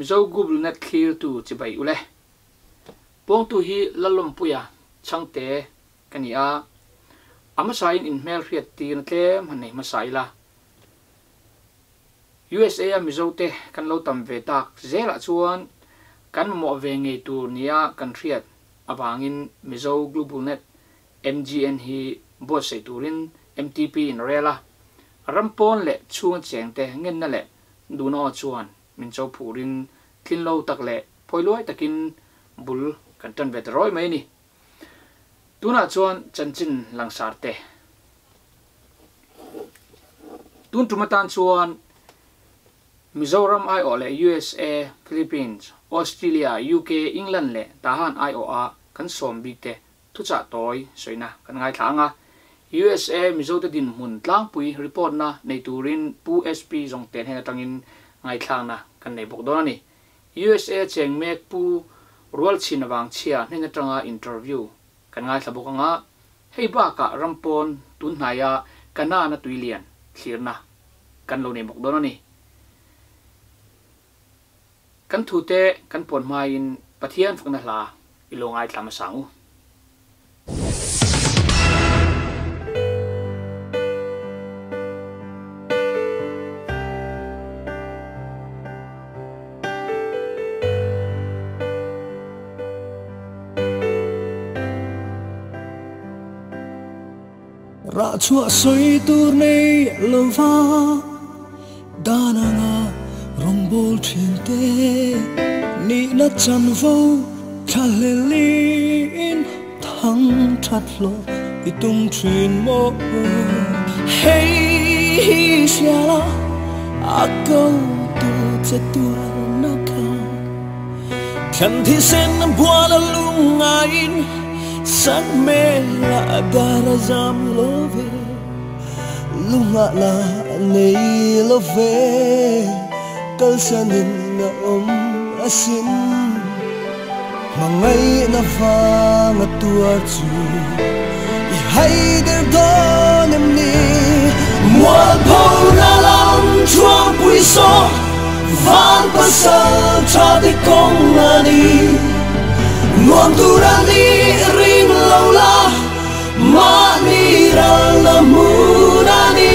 Mizo Google Net thlirtu chibai ule. Puangtu hi Lalawmpuia Chhangte ka ni a, a hmasain inhmel hriat tirna tlem han nei hmasa ila. USA a Mizote kan lo tam ve tak zelah chuan kan mamawh ve ngei tur nia kan hriat avangin Mizo Global Net, MGN, hi buatsaih turin MTP in rel a, ram pawn leh chhunga chengte ngenna leh duhna aw chuan min cho phurin tlin lo tak leh phawi luai takin bul kan tan ve ta rawi mai a ni. Tunah chuan chanchin langsar te. Tun tum atan chuan Mizoram aiawh leh USA, Philippines, Australia, UK, England leh Tahan aiawha kan sawm bik te thuchah tawi sawina kan ngaithla ang a. USA Mizote dinhmun tlangpui report na nei turin Pu SP Zawngten hen atangin ngaithlakna kan nei bawk dawn a ni. USA cheng mek Pu Rualchhin Vangchhia hnen atanga interview kan ngaithla bawk ang a, hei bakah ram pawn tun hnaia Kanaan-a tui lian thlirna kan lo nei bawk dawn a ni. Kan thute kan puan hmain Pathian fakna hla i lo ngaithla hmasa ang u. Rah chhuah sawi tur nei lova dan anga rawngbâwl ṭhinte nihna chanvo thlahlelin thang ṭhat hlawh i tum ṭhin maw? Hei hi hria la, a ko tu che tuarna kha thlan thisen bual a lungaiin sak hmel a dar a zam lo ve, lunghah la nei lo ve, kalsanin a awm asin. Hmangaihna vang a tuar chu i haider dawn em ni? Mualpho na lam chuangpui saw van pasal tha te kawng a ni. Nuam tur a ni ring lo la, mahni ral na hmun a ni.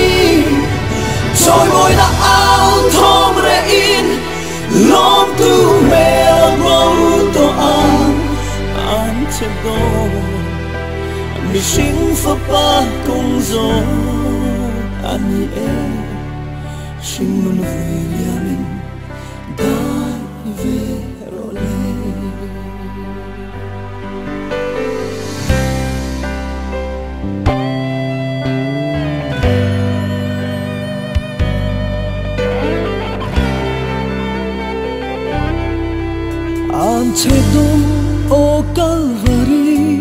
Chawimawina au thawm reh in Lawmtu hmel bo tawh ang an che dawn, mihring fapa kawng zawng a ni e, hringnun vui liamin dai ve rawh le. An che dawm aw Kalvari,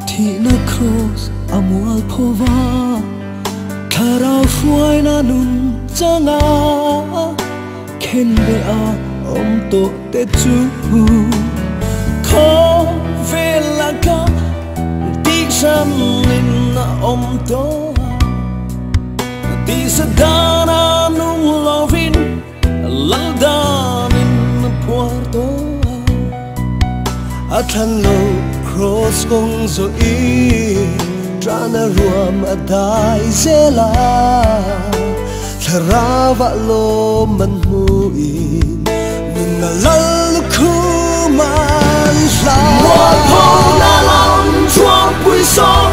thihna kraws a mual pho va, thlarau hruaina nun changa khenbe a awm tawh te chu khawvel laka tihhranin a awm tawh a. Tisa dana nung lovin lal danin a phuar tawh a. A thlan lo cross kawng zawh i tana ruam a dai zel a, thlarau ah lawm an hmuin nun a lal lukhum an hla. Mualpho na lam chuangpui saw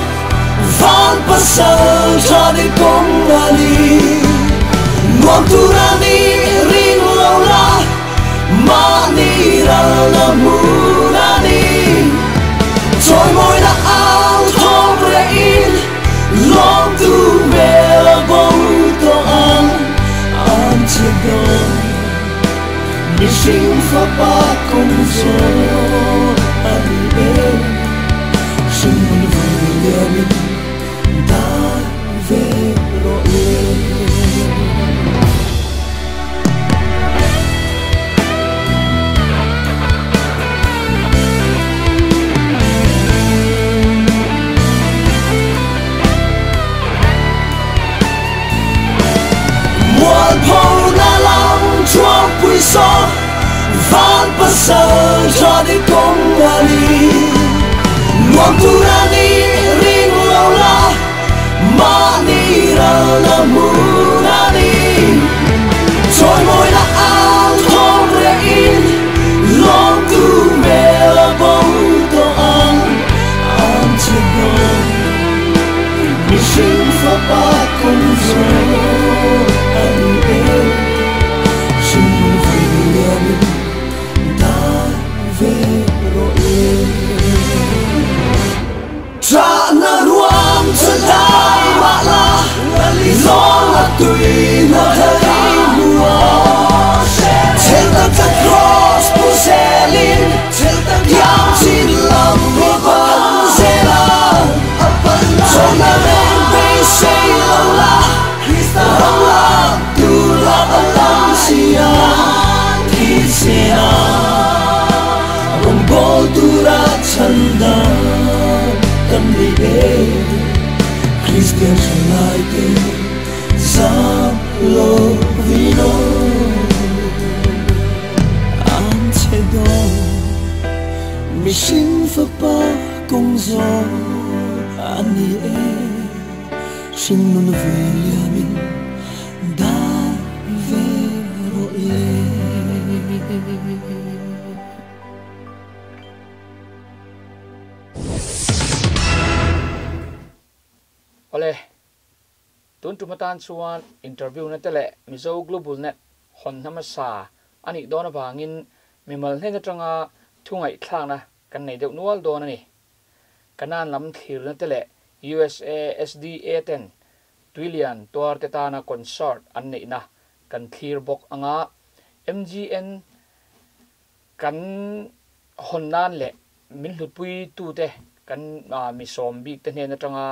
van pasal tha ni kawng a ni. Nuam tur a ni ring lo la, mahni ral na hmun a ni. Chawimawina au thawm reh in lawmtu hmel a bo tawh ang an che dawn. Mihring fapa kawng zawh a ni e, hringnun vui liamin dai ve rawh le. Mualpho na lam chuangpui saw Van pasal tha ni kawng a ni. Nuam tur a ni ring lo la, mahni ralna hmun a ni. Chawimawina ang thawm rehin, lawmtu hmel a bo tawh ang, an che dawn. Mihring fapa kawng zawh a ni e. Hringnun vui liamin dai ve rawh le. Ṭahna ruam chu dai mah la, lawng a tui hna thei hmu a. Chhel tak tak cross pu zelin, thiam chin lam hi pan zel a. Chawlhna reng beisei lo la, ram lak tur a tam si a, thisen a rawngbâwl tura chhan dan kan ni e. Kristian ṭhalaite zam lovin aw an che dawn, mihring fapa kawng zawh a ni e. Hringnun vui liamin dai ve rawh le. Awle, tun tum atan chuan interview na te leh Mizo Global Net hawn hmasa a nih dawn avangin mimal hnen atanga thu ngaihthlakna kan nei deuh nual dawn a ni. Kanan lam thlirna te leh USA SDA ten Tuilian tuar te tana concert an neihna kan thlir bawk anga MGN kan hawn nan leh min hlutpui tute kan mi sawm bik te hnen atanga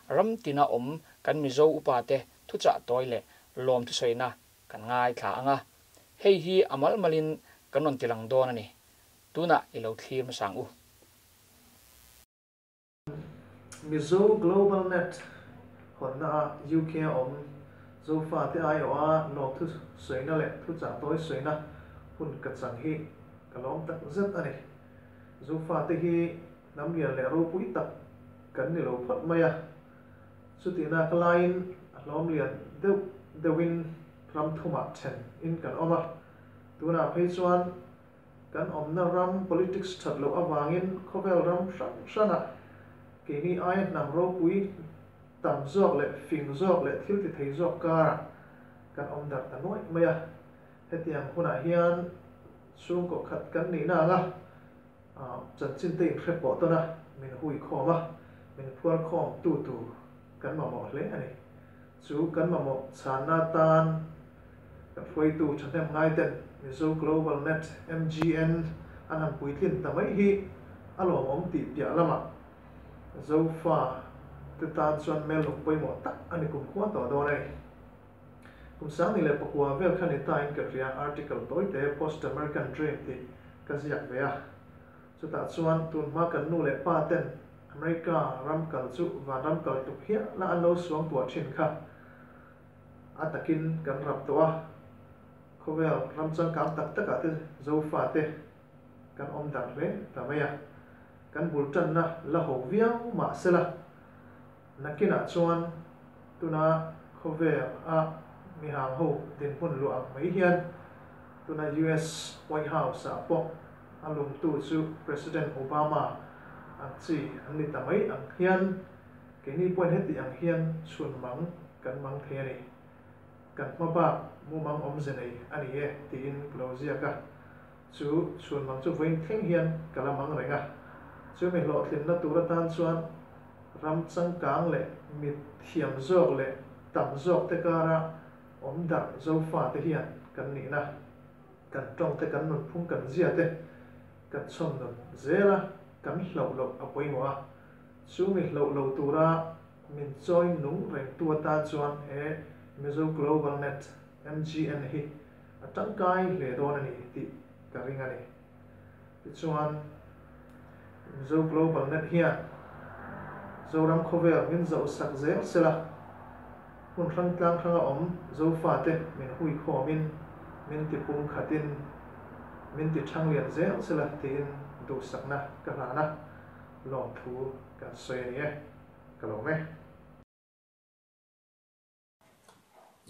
ram tina awm kan Mizo upa te thuchah tawi leh lawm thusawina kan ngaithla anga hei hi a malmalin kan rawn tilang dawn a ni. Tunah i lo thlir hmasa ang u. Mizo Global Net hawnna a UK a awm Zofa te aiawha lawmthu sawina leh thuchah tawi sawina hun ka chang hi ka lawm tak zet a ni. Zofa te hi hnam lian leh ropui tak kan ni lo phawt mai a, chutihna ka laiin a hlawm lian deuh deuhin ram thumah then in kan awm a, tunah phei chuan Kan awmna ram politics that loh avangin khawvel ram hrang hrangah keini aia hnam ropui tam zawk leh fing zawk leh thil ti thei zawk karah kan awm darh ta nuaih mai a. Hetiang hunah hian chhungkaw khat kan nihna anga chanchin te inhre pawh tawn a, min hui khawm a, min phuar khawm tu tur kan mamawh hle a ni. Chu kan mamawh chhanna atan kan hruaitu thahnem ngaiten Mizo Global Net, MGN, an han puitlin ta mai hi a lawmawm tih piah lamah Zofa te tan chuan mellung pawimawh tak a ni kumkhua tawh dawn a ni. Kum 2009 vel kha ni tain ka hria article tawite Post American Dream tih ka ziak ve a. Chutah chuan tunhma kan nu leh pa ten America ram kal chu vanram kal tluk hial a an lo suang tuah thin kha a takin kan rap tawh a, khawvel ram changkang tak takah te Zofa te kan awm darh hle ta mai a, kan bul tanna la ho viau mah sela nakinah chuan tuna khawvel a mihang ho dinhmun luah ang mai hian tuna US White House ah pawh A lumtu chu President Obama ang chi an ni ta mai ang hian keini pawhin heti ang hian chhun mang kan mang thei a ni. Kan hma bak mumang awmze nei a ni e tiin ka lo ziak a. Chu chhun mang chu vawiin thleng hian ka la mang reng a. Chu mi hlawhtlinna tur atan chuan ram changkang leh mit thiam zawk leh tam zawk te kara awm darh Zofa te hian kan nihna. Kan tawng te, kan nunphung, kan zia te kan chhawm nun zel a, kan hlauh loh a pawimawh a. Chu mi hlauh lo tura min chawi nung rengtu atan chuan he Mizo Global Net, MGN, hi a tangkai hle dawn a ni tih ka ring a ni. Tichuan, Mizo Global Net hian Zoram khawvel min zohsak zel sela, hmun hrang tlang hranga awm Zofate min hui khawmin min ti pum khatin min ti ṭhang lian zel sela tiin duhsakna ka hlan a, lawmthu kan sawi a ni e. Ka lawm e.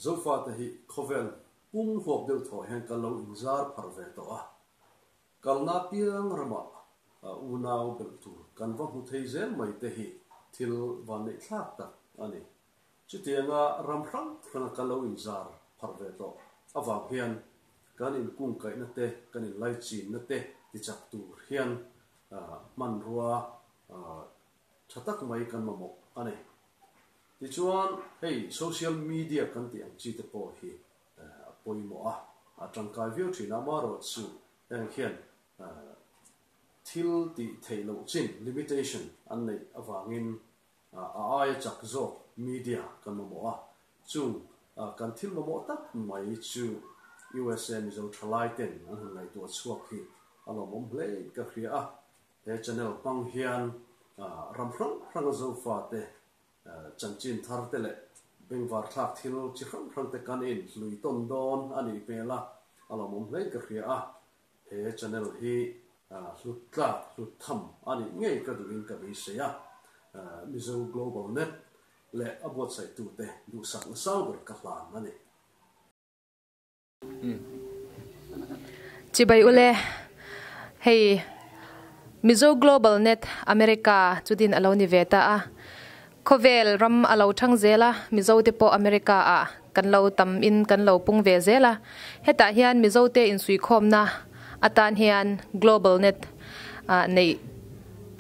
Zofate hi khawvel pum huap deuh thawh hian kan lo inzar pharh ve tawh a, kalna piang ramah unau belh tur kan va hmu thei zel mai te hi thil vanneih thlak tak a ni. Chutianga ram hrang hranga kan lo inzar pharh ve tawh avang hian kan inkungkaihna te, kan inlaichinna te tichak tur hian hmanrua tha tak mai kan mamawh a ni. Tichuan, hei social media kan tih ang chi te pawh hi a pawimawh a, a tangkai viau thin a, amaherawhchu heng hian thil tih theih loh chin, limitation, an neih avangin a aia chak zawk media kan mamawh a, chung kan thil mamawh tak mai chu USA Mizo thalai ten an han ngaihtuah chhuak hi a lawmawm hle in ka hria a, He channel hmang hian ram hrang hranga Zofate chanchin thar te leh bengvar thlak thil chi hrang hrang te kan in hlui tawn dawn a nih hmel a, a lawmawm hle ka hria a. He channel hi hlut tlak, hlut tham a nih ngei ka duhin ka beisei a. Mizo Global Net leh a buatsaihtute duhsakna sang ber ka hlan a ni. Chibai ule, hei Mizo Global Net America chu din a lo ni ve ta a, khawvel ram a lo thang zel a, Mizo te pawh America ah kan lo tam in kan lo pung ve zel a, hetah hian Mizo te insuikhawmna atan hian Global Net neih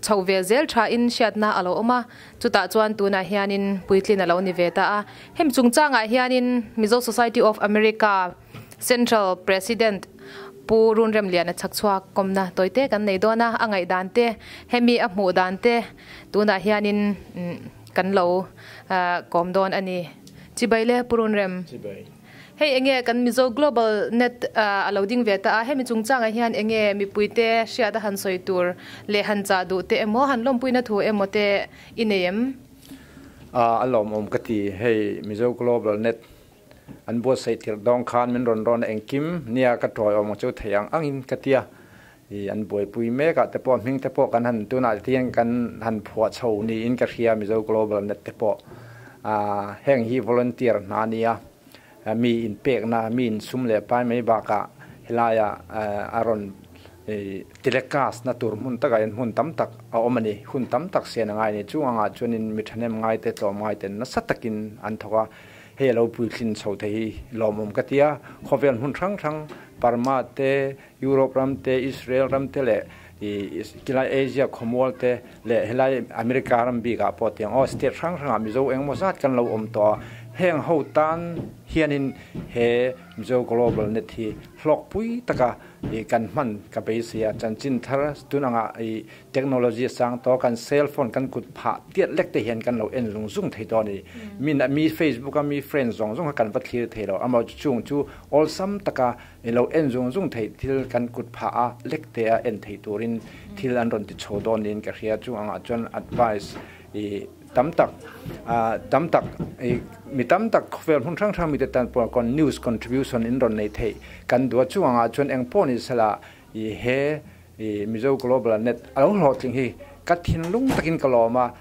chho ve zel tha in hriatna a lo awm a. Chutah chuan tunah hianin puitlin a lo ni ve ta a. Hemi chungchangah hianin Mizo Society of America Central President Pu Runremliana chhakchhuak kawmna tawite kan nei dawn a, a ngaihdan te, hemi a hmuh dan te tunah hianin kan lo kawm dawn a ni. Chibai le Pu Runrem. Chibai. Hei enge kan Mizo Global Net a lo ding ve ta a, hemi chungchangah hian enge mipuite hriat a han sawi tur leh han chah duh te emaw, han lawmpuina thu emaw te i nei em? A lawmawm ka ti, hei Mizo Global Net an buatsaih tirh dawng khan min rawn rawn a engkim nia ka tawiawm ang chu thei ang angin ka tia, i an buaipui mek ah te pawh hming te pawh kan han tunah te hian kan han phuah chho niin ka hria Mizo Global Net te pawh heng hi volunteer hna a nia. Mi inpekna, mi insum leh pai mai bakah helaiah a rawn telecast na tur hmun takah hian hmun tam tak a awm a ni. Hun tam tak sian a ngai a ni. Chung angah chuanin mi thahnem ngaite, tlawm ngaiten nasa takin an thawk a. Hei a lo puitlin chho thei hi lawmawm ka ti a. Khawvel hmun hrang hrang, Burma te, Europe ram te, Israel ram te leh kilai Asia khawmual te leh helai America ram bikah pawh tiang aw state hrang hrangah Mizo engemaw zat kan lo awm tawh a, heng ho tan hianin he Mizo Global Net hi hlawkpui taka kan hman ka beisei a, chanchin thar tun anga technology a sang tawh kan cell phone kan kut phah tiat lek te hian kan lo en zung zung thei tawh a ni. Mi mi Facebook a mi friend zawng zawng kha kan va thlir thei lo, amaherawhchu chung chu awlsam taka I lo en zung zung theih thil kan kut phah a, lek te a en thei turin thil an rawn ti chho dawn niin ka hria. Chung angah chuan advice i tam tak, tam tak i mi tam tak khawvel hmun hrang hrang mite tan pawh kon news contribution in rawn nei theih kan duh a. Chung angah chuan eng pawh ni sela i he i Mizo Global Net a lo hlawhtling hi ka thinlung takin ka lawm a,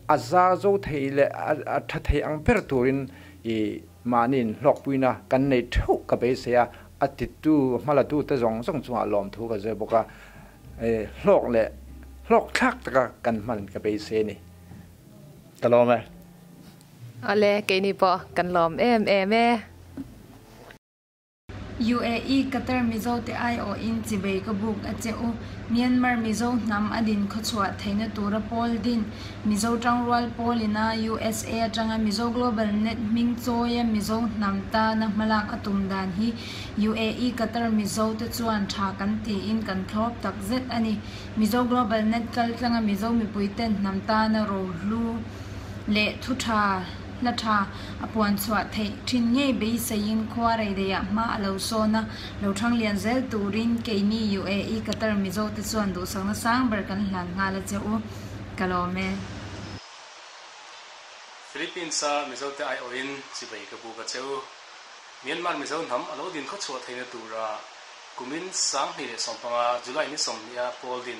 a zar zo thei leh a tha thei ang ber turin i mahniin hlawkpuina kan neih theuh ka beisei a, a titu hmalatu te zawng zawng chungah lawmthu ka zir bawk a, hlawk leh hlawk thlak taka kan hman ka beisei a ni. Ka lawm e. Awle, keini pawh kan lawm em em e. UAE, Qatar Mizo te aiawhin chibei ka buk a che u. Myanmar Mizo hnam a din khawchhuah theihna tura pawl din Mizo Tangrual pawl ina USA atanga Mizo Global Net hming chawia Mizo hnam tana hmalak a tum dan hi UAE, Qatar Mizo te chuan tha kan tiin kan thlawp tak zet a ni. Mizo Global Net kaltlanga Mizo mipui ten hnam tana rohlu leh thu tha Hla tha a puan chhuah theih thin ngei beiseiin khua rei daihah hma a lo sawn a, lo thang lian zel turin keini UAE Qatar Mizo te chuan duhsakna sang ber kan hlan nghal a che u, ka lawm e. Philippines a Mizo te aiawhin chibei ka buk a che u. Myanmar Mizo hnam a lo din khawchhuah theihna tura. Kumin 2015 July ni 20 a pawl din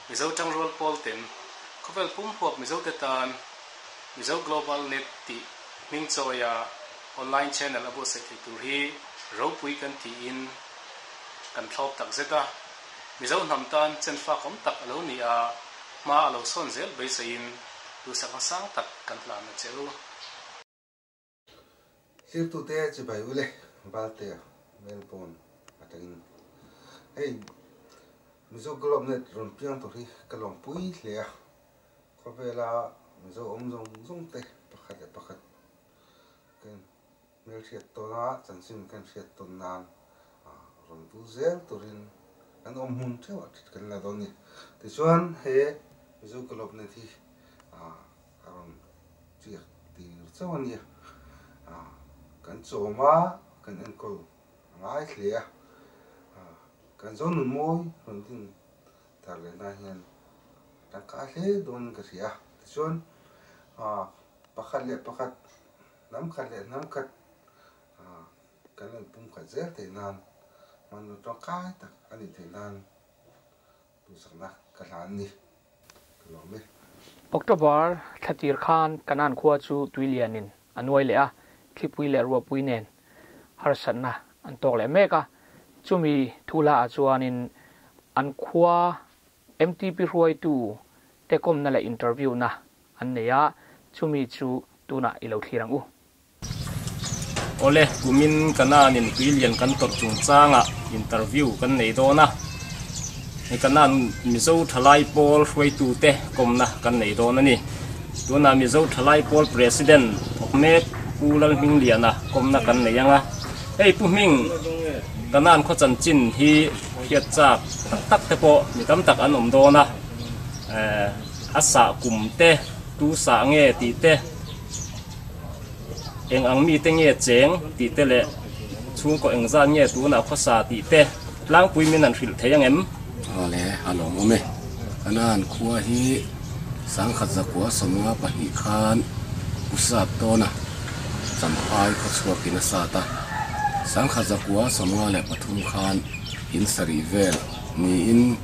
Mizo Tangrual Pawl ten khawvel pum huap Mizo te tan Mizo Global Net tih hming chawia online channel a buatsaih thei tur hi ropui kan tiin kan thlawp tak zet a. Mizo hnam tan chenfak awm tak a lo ni a, hma a lo sawn zel beiseiin duhsakna sang tak kan hlan a che u. Thirtute chibai ule Valtea Melbourne atangin hei Mizo Globe Net rawn piang tur hi ka lawmpui hle a, khawvela Mizo awm zawng zawng te pakhat leh pakhat kan hmelhriat tawn a, chanchin kan hriat tawn nan rawn bul zel turin kan awm hmun theuh ah kan la dawn a ni. Tichuan he Mizo Globe Net hi a rawn chiak tir chauh a nia. Kan chawm a, kan enkawl a ngai hle a. Kan zo nun mawi rawn din tar leh na hian tangkai hle dawn ka hria. Tichuan pakhat leh pakhat, hnam khat leh hnam khat kan rawn pum khat zel theih nan hmanraw tangkai tak a nih theih nan Duhsakna ka hlan ni, ka lawm e. October thla tir khan Kanan khua chu tui lianin a nuai leh a, thlipui leh ruahpui nen harsatna an tawk leh mek a. Chumi thu hlaah chuanin an khua MTP hruaitu te kawmna leh interview na an nei a, chumi chu tunah i lo thlir ang u. Awle, kumin Kanan-in tuilian kan tawrh chungchangah interview kan nei dawn a. Hei Kanan Mizo Thalai Pawl hruaitute kawmna kan nei dawn a ni. Tunah Mizo Thalai Pawl President thawk mek Pu Lalhmingliana kawmna kan nei ang a. Hei Pu Hming, Kanan khaw chanchin hi hriat chak tak tak te pawh mi tam tak an awm dawn a. A sah kum te, tu sah nge tih te, Eng ang mite nge cheng tih te leh chhungkaw eng zat nge tunah khawsa tih te tlangpui min han hrilh thei ang em? Awle, a lawmawm e. Kanan khua hi sangkhat zakua 52 khan Usap tawna Champhai khawchhuakin a sat a. Sangkhat zakua 53 khan in sarih vel niin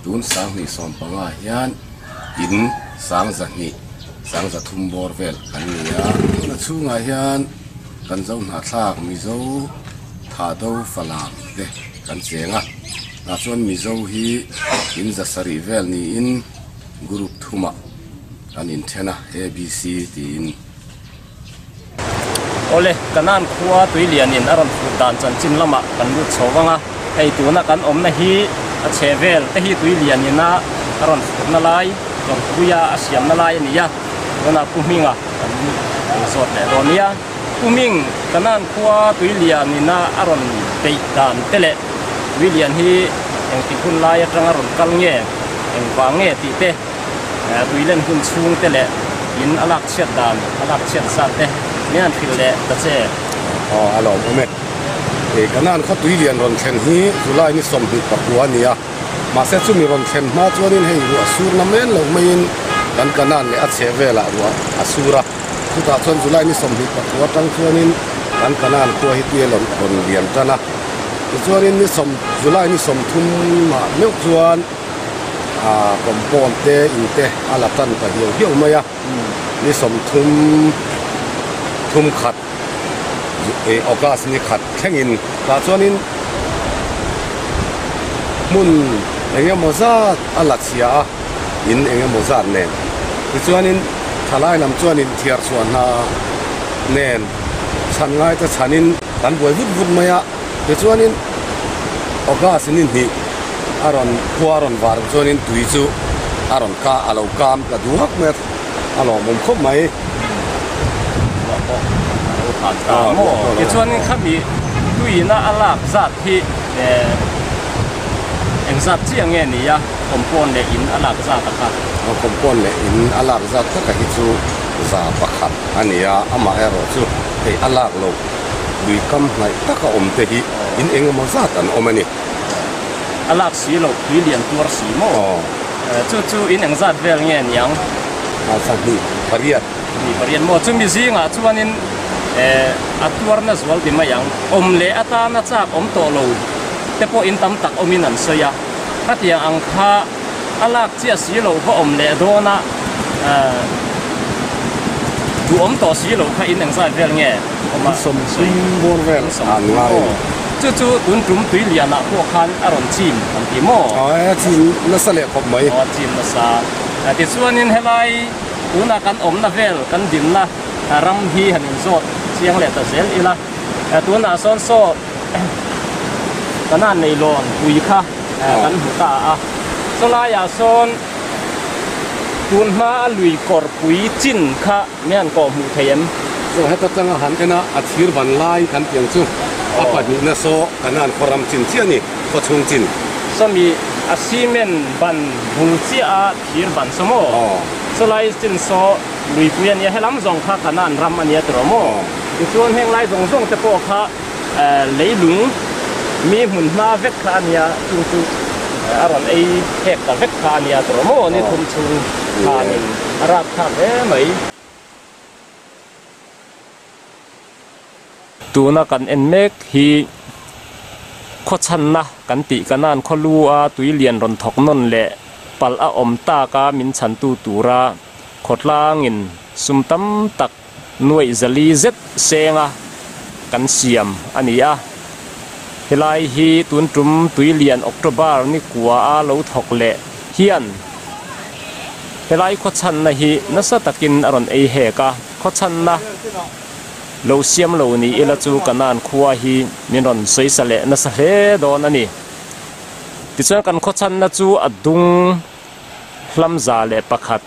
tun 2015 hian In 1200, 1300 bawr vel kan ni a. Tuna chhungah hian kan zo hnahthlak Mizo Thado Falam te kan cheng a. Tah chuan Mizo hi in 700 vel niin group thumah kan inthen a, ABC tiin. Awle, Kanan khua tuilianin a rawn fut dan chanchin lamah kan lut chho vang a, hei tuna kan awmna hi a chhe vel te hi tuilianin a a rawn futna lai, Lawmpuia a siamna lai a ni a, tunah Pu Hminga kan inzawt leh dawn nia. Pu Hming, Kanan khua tuilianin a a rawn peih dan te leh tuilian hi engtik hun lai atanga rawn kal nge, engvang nge tih te, Tuilen hun chhung te leh in a lak chhiat dan, a lak chhiat zat te min han hrilh leh ta che. Aw, a lawmawm e. Hei Kanan khaw tuilian rawn thlen hi July ni 29 a ni a, mahse chumi rawn thlen hma chuanin hei ruah sur na men lo maiin kan Kanan leh a chheh velah ruah a sur a, chutah chuan July ni 29 atang chuanin kan Kanan khua hi tui a rawn lian tan a, tichuanin ni sawm July ni 30 ah meuh chuan ah compound te in te a la tan ta hiau hiau mai a ni 30 thum khat eh August ni khat thlengin tah chuanin hmun eng emaw zat a la chhia a in eng emaw zat nen tichuanin thalai lam chuanin thiar chhuah hna nen chhan ngai te chhanin kan buai vut vut mai a. Tichuanin August ni hnih a rawn khua a rawn var chuanin tui chu a rawn ka a lo kam ta duak mai a, a lawmawm khawp mai. Ruah pawh a lo than ta maw? Tichuanin khami tuiina a lak zat hi eng zat chiah nge ni a, compound leh in a lak zat a kha? Compound leh in a lak zat taka hi chu 100 a ni a, amaherawhchu hei a lak loh. Lui kam hnaih taka awm te hi in eng emaw zat an awm a ni. A lak si loh tui lian tuar si maw? Chu chu in eng zat vel nge niang? 28. 28 maw? Chumi zingah chuanin a tuarna zual ti mai ang. Awm leh atana chak awm tawh lo te pawh in tam tak awmin an sawi a, khatiang ang kha a lak chiah si loh va awm leh dawn a, duhawm tawh si loh kha in engzat vel nge awm a? Sawmthum bawr vel an ngai a ni. Chu chu tun tum tui lianah pawh khan a rawn chim an ti maw? Aw, a chim nasa leh khawp mai. Aw, a chim nasa. Tichuanin helai tuna kan awmna vel kan dinna ram hi han inzawt chiang leh ta zel ila. Tunah sawn saw Kanan Neilawn pui kha kan hmu ta a, chulaiah sawn tun hma a lui kawr pui chin kha mi han kawh hmuh thei em? Chaw heta tanga han en a, a thir van lai kan tih ang chu a pahnihna saw Kanan khaw ram chin chiah a ni, khaw chhung chin. Sawmi a cement ban bul chiah a thir ban saw maw? Chulai chin saw Luipui a nia, helam zawng kha Kanan ram a nia tiraw maw? Tichuan heng lai zawng zawng te pawh kha leilung mi hmun hma vek kha a nia, chung chu a rawn ei hek ta vek kha a nia tiraw maw? Ni thum chhung khanin a rap thlak hle mai. Tuna kan en mek hi khawchhanna kan tih Kanan khaw lu a tui lian rawn thawk nawn leh palh a awm tak a min chhantu tura Khawtlangin sum tam tak nuaih zali zet senga kan siam a ni a. Helai hi tun tum Tuilian October ni kua a lo thawk leh hian helai khawchhanna hi nasa takin a rawn ei hek a. Khawchhanna lo siam lo ni ila chu Kanan khua hi min rawn sawisa leh nasa hle dawn a ni. Tichuan kan khawchhanna chu a dung. Hlam 101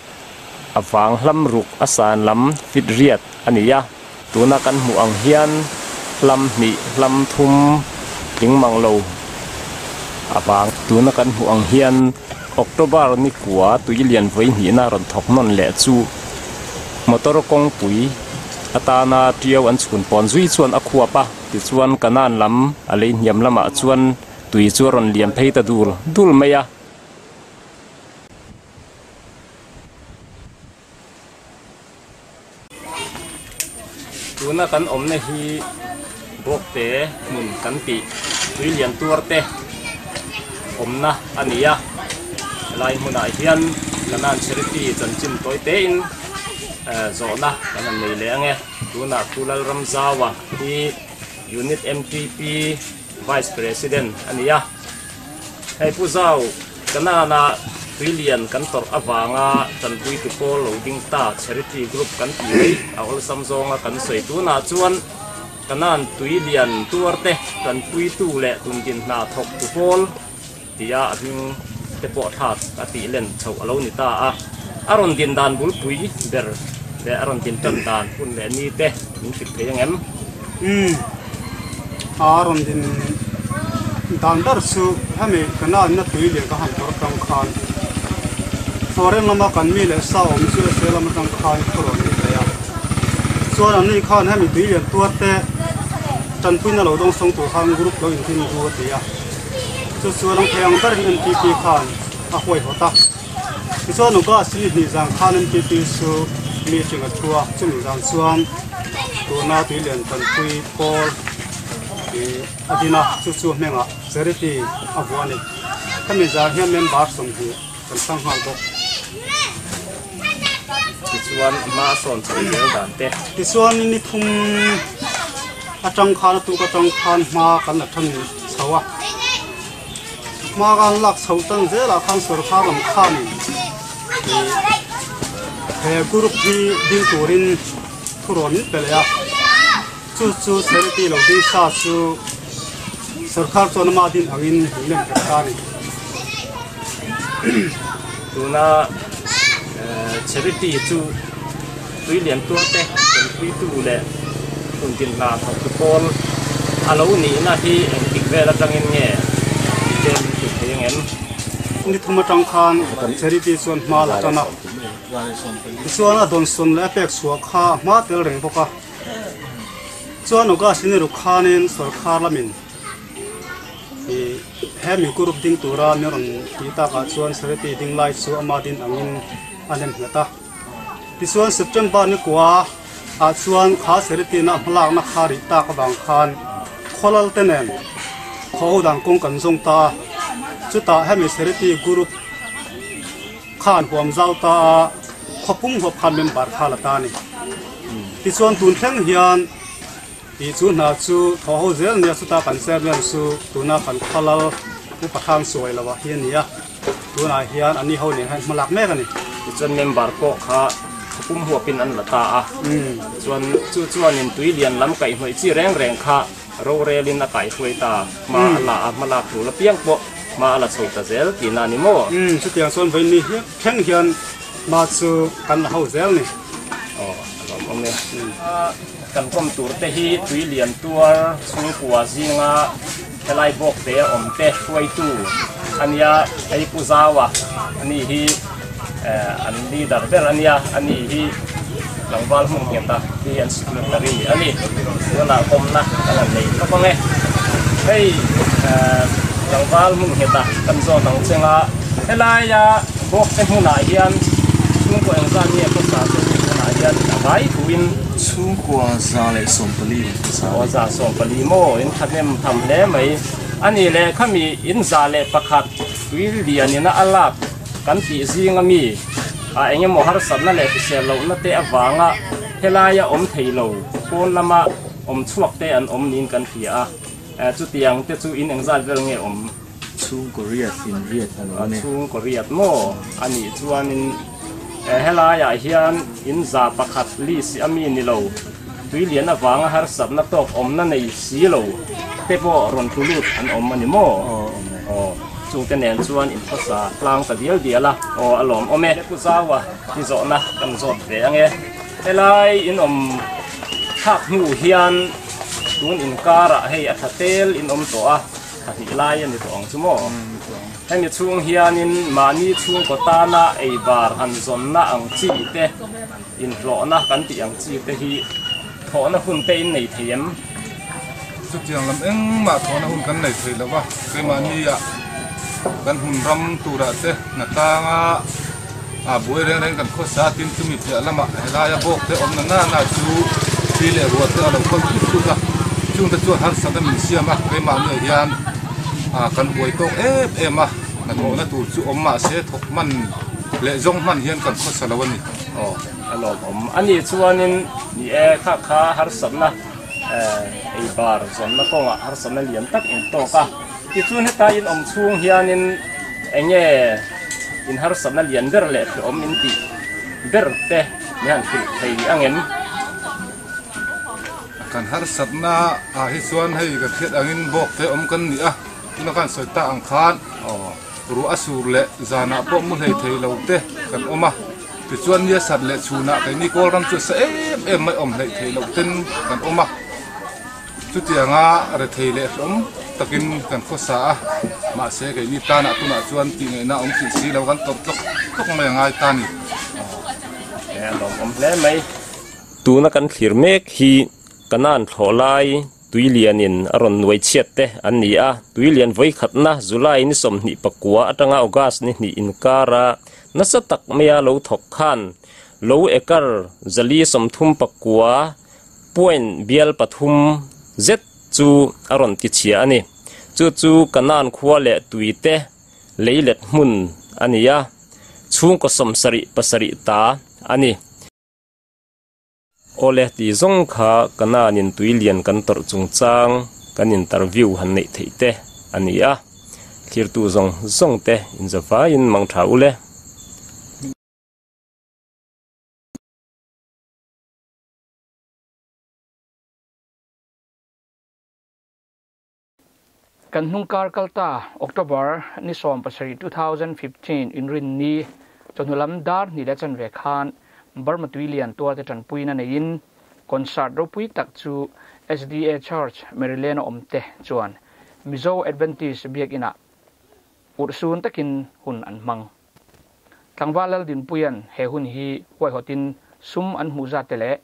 a vang hlam ruk a san lam fit riat a ni a, tuna kan hmuh ang hian hlam hnih hlam thum tling mang lo a vang. Tuna kan hmuh ang hian October ni kua tui lian vawi hnihna rawn thawk nawn leh chu motor kawngpui atana tiau an chhun pawn zui chuan a khuap a, tichuan Kanan lam a lei hniam lamah chuan tui chu a rawn liam phei ta dul dul mai a. Tuna kan awmna hi Bawkte hmun kan tih tui lian tuar te awmna a ni a, helai hmunah hian Kanan Charity chanchin tawi tein zawhna kan han nei leh ang e. Tunah Pu Lalramzaua hi Unit MTP Vice President a ni a. Hei Pu Zau, Kanana tuilian kan tawrh avanga tanpuitu pawl lo ding ta Charity Group kan tih mai a awlsam zawnga kan sawi tunah chuan Kanan tuilian tuarte tanpuitu leh tundin hna thawktu pawl tia a hming te pawh thlak a tih len chhoh a lo ni ta a. A rawn din dan bulpui ber leh a rawn din tan dan hun leh ni te min hrilh thei ang em? Umm, a rawn din dan ber chu hemi ka nanna tui lian ka han tawrh atang khan foreign lama kan mi leh sa awm chu SA lam atang khan thu rawn ni thei a. Chuan an ni khan hemi tui lian tuar te tanpuina lo dawng sawng tur khan group lo inrin du a ti a. Chu chuan ang thei ang berin MTP khan a huaihawt a. Tichuan August ni hnih zan khan MTP chu meeting a thu a, chumi zan chuan tuna tuilian tanpui pawl ih a din a, chu chu hmengah charity a vuah a ni. Hemi zan hian member 20 kan hrang nghal bawk. Tichuan hma a sawn chho zel dan te. Tichuan ni thum atang khan a tuk atang khan hma kan la than chho a. Hma kan lak chhoh tan zelah khan sorkar lam khanin he group hi ding turin thurawn min pe leh a, chu chu charity lo ding sa chu sorkar chuan ama din angin min lem nghet ta a ni. Tuna charity chu tui lian tuar te tanpuitu leh hun din hna thawktu pawl a lo nihna hi engtik vel atangin nge tlem min hrilh thei ang em? Ni thum atang khan charity chuan hma la tan a, tichuan a dawnsawn leh a pek chhuah kha a hma tel reng bawk a. Chuan August ni ruk khanin sorkar lamin ih hemi group ding tura min rawn tih takah chuan charity ding lai chu ama din angin a nem nghet a. Tichuan September ni kua ah chuan kha Seritina hmalakna kha rih tak avang khan khawlal te nen Thaw dan kawng kan zawng ta a, chutah hemi Charity Group khan huam zau ta a, khawpum huap khan member kha la ta a ni. Tichuan tun thleng hian tih chu hna chu thaw ho zel nia chutah kan chairman chu tuna kan khualal Pu Pathang Suai lovah hi a ni a, tunah hian a ni ho nen hian hma lak mek a ni. Tichuan member pawh kha khawpum huapin an la ta a, chuan chu chuanin tui lian lam kaihhnawih chi reng reng kha Rorelin a kaihruai ta, hma a la a, hma lak tur apiang pawh hma a la chho ta zel tihna a ni maw? Umm, chutiang chuan vawiin hi thleng hian hma chu kan la ho zel ni. Aw, a lawmawm e. Kan kawm tur te hi tui lian tuar chhungkua zinga helai bawk te a awm te hruaitu a nia, hei Pu Zaua a ni hi an leader ber a nia, a ni hi tlangval hmun nghet a hi an secretary a ni. Tunah kawmna kan han nei thlawp ang e. Hei tlangval hmun nghet a kan zawt ang cheng a, helaia bawk te hmunah hian chhungkaw engzat nge khawsa chu tunah hian a vai thuin Chhungkua 114 in khawsa a ni. Aw 114 maw in thahnem tham hle mai a ni le khami in 101 tui lianin a lak Kan tih zing a mi a eng emaw harsatna leh hrisel lohna te avanga helaia awm thei lo pawn lama awm chhuak te an awm niin kan hria a, chutiang te chu in engzat vel nge awm? Chhungkaw riat in riat a lo ni. Chhungkaw riat maw a nih chuanin helaiah hian in 101 list a mi ni lo, tui lian avanga harsatna tawk awmna nei si lo te pawh rawn tlu lut an awm a ni maw? Aw. Chungte nen chuan in khawsa tlang ta dial dial a, aw a lawm awm e. Pu Zaua i zawhna kan zawt ve ang e. Helai in awm thlak hnu hian tun inkarah hei a tha tel in awm tawh a, tha hnih lai a ni tawh ang chu maw? Hemi chhung hianin mahni chhungkaw tana ei bar han zawnna ang chi te, inhlawhna kan tih ang chi te hi thawhna hun te in nei thei em? Chutiang lam engmah thawhna hun kan nei thei lo va, keimahnia kan hun ram turah te hna tlanga ah buai reng reng kan khawsa a, tin chumi piah lamah helaia bawk te awmna nana chu thli leh ruah te a lo kal thut thut a, chungte chuan harsatna min siam a, keimahniah hian ah kan buai tawk em em a, hnathawhna tur chu awm mahse thawk hman leh zawng hman hian kan khawsa lo a ni. Aw a lawmawm a nih chuanin ni e kha kha harsatna ei bar zawnna kawngah harsatna lian tak in tawk a, tichuan heta in awm chhung hianin eng nge in harsatna lian ber leh hrehawm in tih ber te min han hrilh thei ang em? Kan harsatna ah hi chuan hei kan hriat angin bawk te awm kan ni a, tuna khan sawi tak ang khan ruah a sur leh zanah pawh mu hlei thei lo te kan awm a. Tichuan nia sat leh chhunah keini Kawlram chu sa em em mai awm hleih theih loh ten kan awm a, chutianga rethei leh hlawm takin kan khawsa a, mahse keini tanah tunah chuan tihngaihna awm tih si lo kan tawrh tlawk tlawk mai a ngai ta ni. He a lawmawm hle mai. Tuna kan thlir mek hi Kanan thlawh lai Tui lianin a rawn nuai chhiat te an ni a, tui lian vawi khatna July ni 29 atanga August ni hnih inkara nasa tak maia lo thawk khan lo acre 439 point bial pathum zet chu a rawn ti chhia a ni. Chu chu Kanan khua leh tui te lei let hmun a ni a, chhungkaw 77 ta a ni. Awle ti zawng kha Kananin tui lian kan tawrh chungchang kan interview han neih theih te a ni a, thlirtu zawng zawng te inzavaiin mang tha ule. Kan hnung kar kal ta October ni 17 2015 inrin ni chawhnu lam dar hnih leh chanve khan Burma tui lian tuar te tanpuina neiin concert ropui tak chu SDA Church Maryland a awm te chuan Mizo Adventist biakinah urhsun takin hun an hmang. Tlangval Laldinpuia'n he hun hi huaihawtin sum an hmuh zat te leh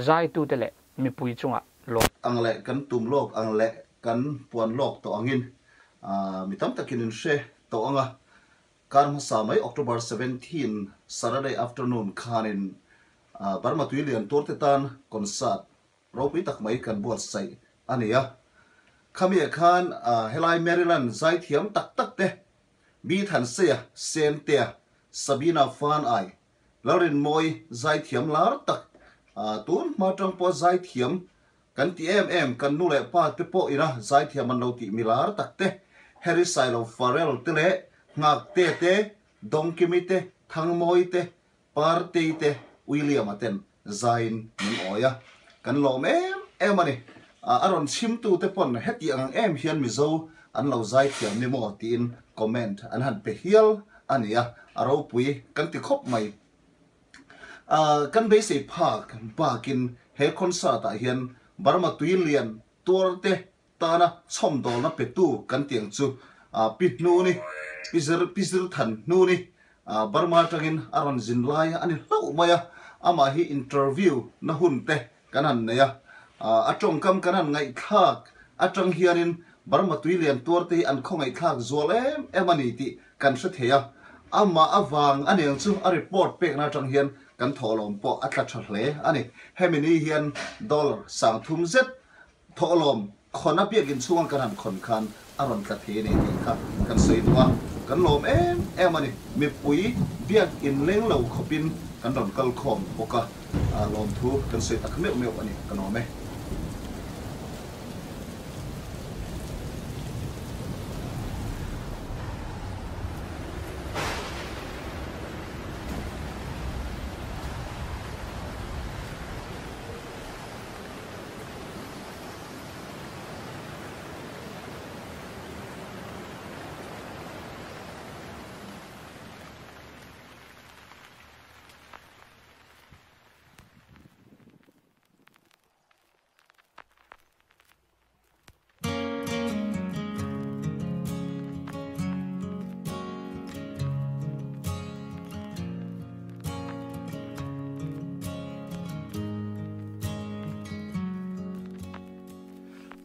zaitute leh mipui chungah lawm. Ang leh kan tum lawk ang leh kan puan lawk tawh angin mi tam takin in hre tawh ang a, kar hmasa mai October 17 Saturday afternoon khanin Burma tui lian tur te tan concert ropui tak mai kan buatsaih a ni a. Khami ah khan helai Maryland zaithiam tak tak te Mi Thanseia, Sentea, Sabina Fanai, Lalrinmawi zaithiam lar tak tun hma tang pawh zaithiam kan ti em em kan nu leh pa te pawh ina zaithiam an lo tih mi lar tak te Harry Sailo Farrell te leh Nghakte te Dawngkimi te Thangmawi te Partei te William-a ten zaiin min awi a, kan lawm em em a ni. A rawn chhimtu te pawn heti ang em hian Mizo an lo zai thiam ni maw tiin comment an han pe hial a ni a, a ropui kan ti khawp mai. Kan beisei phak bakin he concert ah hian Burma tui lian tuar te tana chhawmdawlna petu kan tih ang chu Pi Hnuni, Pi Zir, Pi Zirthan Hnuni, Burma atangin a rawn zin lai a ni hlauh mai a, amah hi interview na hun te kan han nei a, a tawngkam kan han ngaihthlak atang hianin Burma tui lian tuar te hi an khawngaihthlak zual em em a ni tih kan hre thei a, amah avang a niang chu a report pekna atang hian kan thawhlawm pawh a tla tha hle a ni. Hemi ni hian dollar 3000 zet Thawhlawm khawn a biakinn chhunga kan han khawn khan a rawn tla thei a ni tih kha kan sawi duh a, kan lawm em em a ni. Mipui biakinn leng lo khawpin kan rawn kal khawm bawk a, lawmthu kan sawi tak meuh meuh a ni, ka lawm e.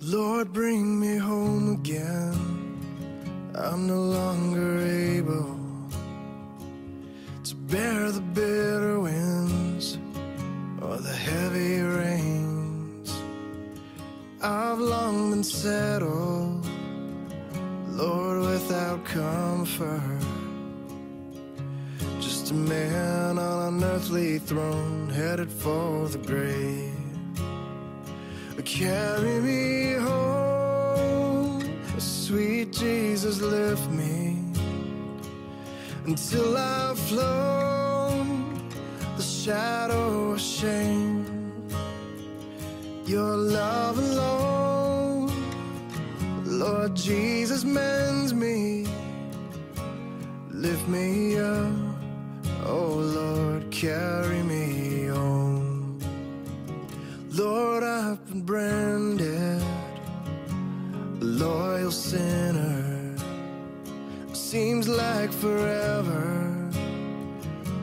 Lord, bring me home again. I'm no longer able to bear the bitter winds or the heavy rains. I've long been settled, Lord, without comfort. Just a man on an earthly throne, headed for the grave. Carry me home, sweet Jesus, lift me until I've flown the shadow of shame. Your love alone, Lord Jesus, mends me. Lift me up, oh Lord, carry me home. Lord, I've been branded a loyal sinner. Seems like forever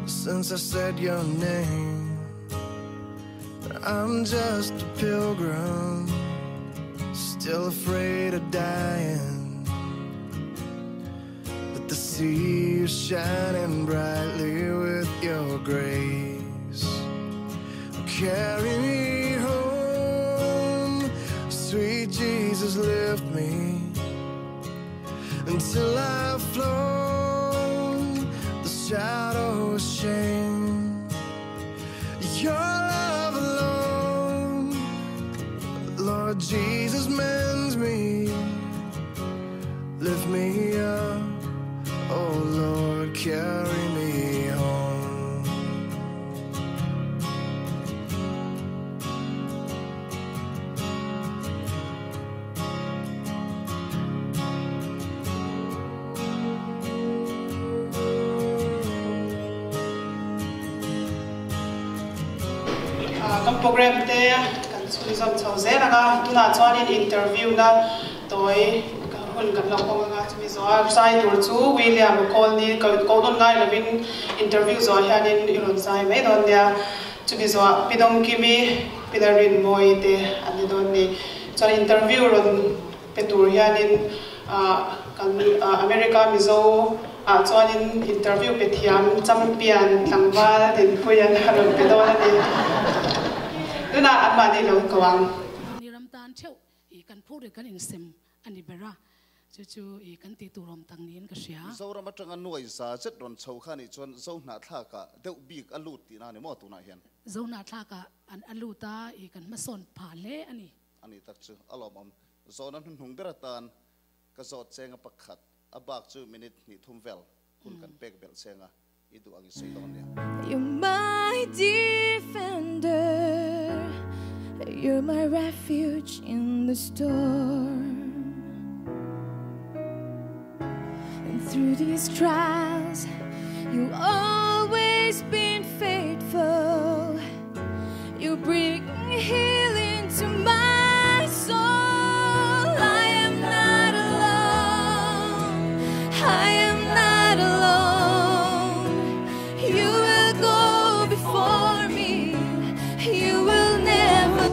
since I said your name. But I'm just a pilgrim, still afraid of dying. But the sea is shining brightly with your grace. Carry me home, sweet Jesus, lift me until I've flown the shadow of shame. Your love alone, Lord Jesus, mends me. Lift me up, oh Lord, carry me home. Kan program te kan chhunzawm chho zel ang a, tunah chuanin interview na tawi hun kan lo hawng ang a, chumi zawha zai tur chu William Colney ko nawn ngai lovin interview zawh hianin i rawn zai mai dawn nia, chumi zawhah Pi Dawngkimi, Pi Larinmawi te an ni dawn ni. Chuan interview rawn pe tur hianin kan America Mizo ah chuanin interview pe thiam champion tlangval Dinpuia a rawn pe dawn a ni. Tunah anmahni lo ko ang. Ni ram tan theuh i kan phur ri kan insem a ni ber a, chu chu i kan tih tur awm tak niin ka hria. Mizoram atanga nuai za zet rawn chho kha nih chuan Zohnahthlakah deuh bik a lut tihna a ni maw tunah hian? Zohnahthlakah an a lut a, i kan hmasawn phah hle a ni. A ni tak chu a lawmawm. Zawhna hnuhnung ber atan ka zawt chenga pakhat, a bak chu minute hnih thum vel hun kan pek belh chenga i duh ang i sawi dawn nia. You're my defender, you're my refuge in the storm And through these trials, you always been faithful You bring healing to my soul I am not alone, I am not alone You will go before me, you will never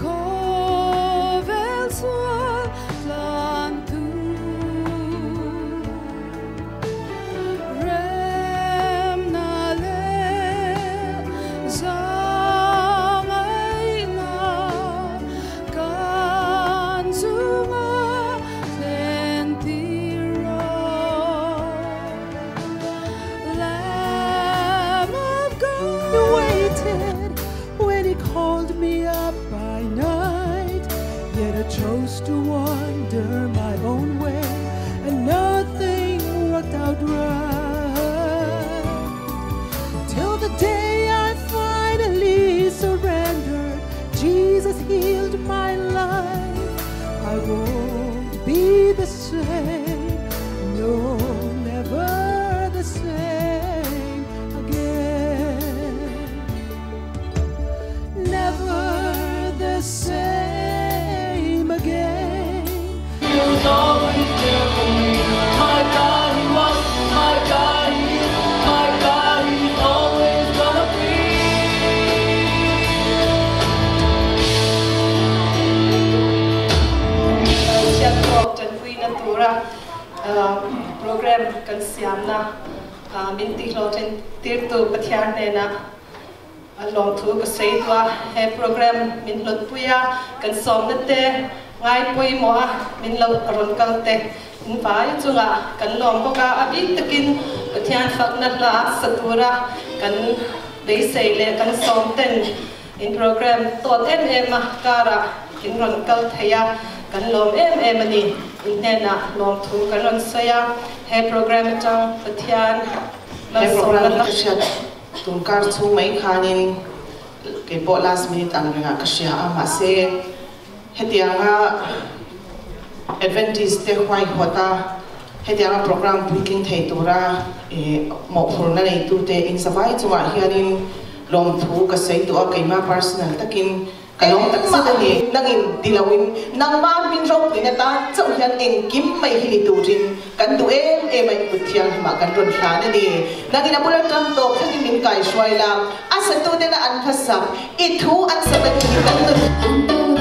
Khawvel sual tlan tu Remna leh zangaihna kan chunga thlen tir rawh. Lamb of God Waited when he called me up by night, yet I chose to wander my own way, and nothing worked out right. Till the day I finally surrendered, Jesus healed my life. I won't be the same, no, never the same again. Never the same again. He was always there for me. My God, he was, my God, he is, my God, he's always gonna be. Chhiat tawk tanpuina tura program kan siamna min tihhlawhtlin tirtu Pathian hnenah lawmthu ka sawi duh a. He program min hlawtpui a, kan sawmna te ngai pawimawh a min lo rawn kal te in vai chungah kan lawm bawk a. A bik takin Pathian fakna hla sa tura kan beisei leh kan sawm ten in program tawt em em a karah in rawn kal thei a, kan lawm em em a ni. In hnenah lawmthu kan rawn sawi a, he program atang Pathian He program malsawmna hi hla ka hriat tun kar chhung mai khanin kei pawh last minute ang rengah ka hria a, mahse hetianga Adventist te huaihawt a, hetianga program puitling thei tura mawhphurna neitute inzavai chungah hianin lawmthu ka sawi duh a, keimah personal takin Ka lawm tak zet a ni. Nangin ti loin nangmah hming ropuina tan chauh hian engkim mai hi ni turin kan duh em em a, i kut thianghlimah kan rawn hlan a ni. Nangin a bula tang tawp thlengin min kaihruai la, a satutena an hmasak, i thu an sak a ni hi kan nun.